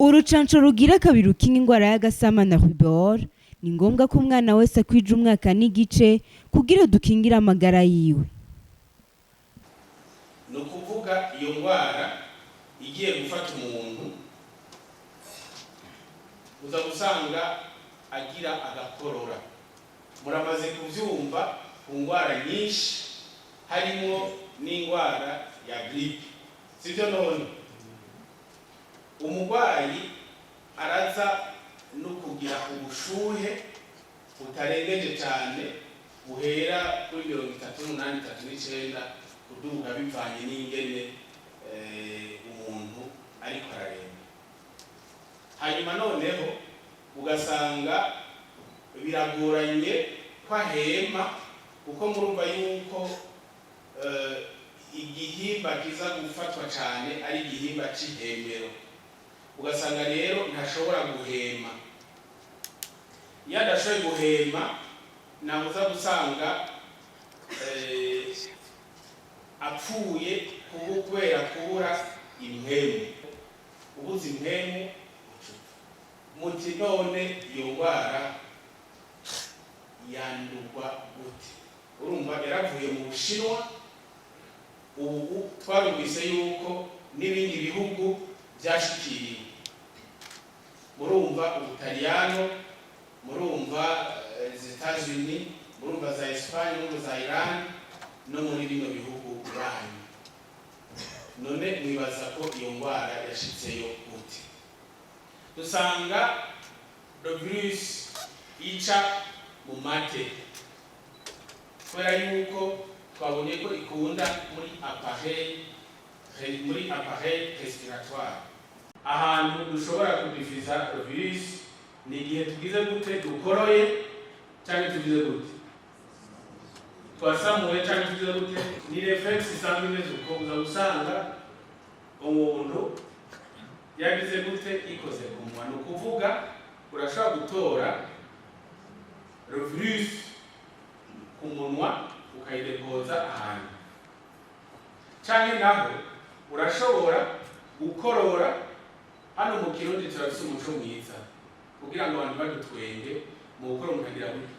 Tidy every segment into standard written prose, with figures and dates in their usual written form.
Urucanco rugira kabiri rukinga ingwara y'agasama na rubéole ni ngombwa ko umwana wese akwija umwaka n'igice kugira dukingire amagara yiwe. Ni ukuvuga iyo ndwara igiye gufata umuntu, uza gusanga agira agakorora. Muramaze kubyumva ku ndwara nyinshi, harimo n'indwara ya grippe, sibyo? None umurwayi araza no kugira ubushuhe butarengeje cyane, buhera kuri 38, 39 kuduga, bivanye n'ingene umuntu ariko araremba. Hanyuma noneho ugasanga biragoranye ko ahema, kuko murumva yuko igihimba kiza gufatwa cyane ari igihimba c'ihemero. Ugasanga rero ntashobora guhema. Iyo adashoboye guhema, nabuza gusanga apfuye kubera kubura impwemu. Ubuze impwemu ucupfa. Muti none iyo ndwara yandurwa gute? Urumva yaravuye mu Bushinwa, ubu twarumvise yuko n'ibindi bihugu byashikiriwe. Murumva Ubutaliyano, murumva les États-Unis, murumva za Espagne, murumva za Iran, no muri bino bihugu banyu. None mwibaza ko iyo ndwara yashitseyo gute? Dusanga le virus ica mu mate, kubera yuko twabonye ko ikunda muri appareil respiratoire. Ahantu dushobora kudifiza le virus ni igihe tugize gute? Dukoroye cyangwa tugize gute? Twasamuye cyangwa tugize gute? Ni réflexe isanzwe imeze uko. Uza gusanga umuntu yagize gute? Ikoze ku munwa. Ni ukuvuga urashobora gutora le virus ku munwa ukayidepoza ahantu, canke naho urashobora gukorora. Hano mu Kirundi turafise umuco mwiza kugira ngo abantu badutwenge mu gukora. Umuntu agira gutya,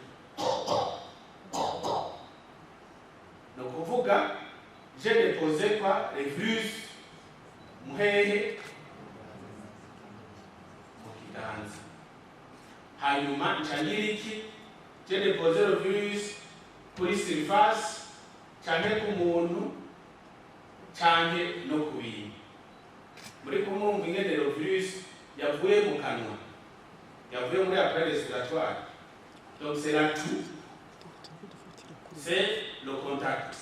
ni ukuvuga j'ai déposé quoi? Les virus muhehe? Mu kiganza. Hanyuma nca ngira iki? J'ai déposé le virus kuri surface canke ku muntu canke no ku bintu. Muri kumurumva ingene le virus yavuye mu kanwa, yavuye muri appareil respiratoire. Donc c'est la toux, c'est le contact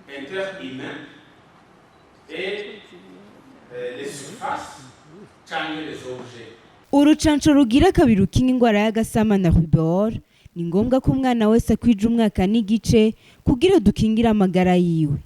interhumain et les surfaces canke les objets. Urucanco rugira kabiri rukinga ingwara y'agasama na rubéole ni ngombwa ko umwana wese akwija umwaka n'igice kugira dukingire amagara yiwe.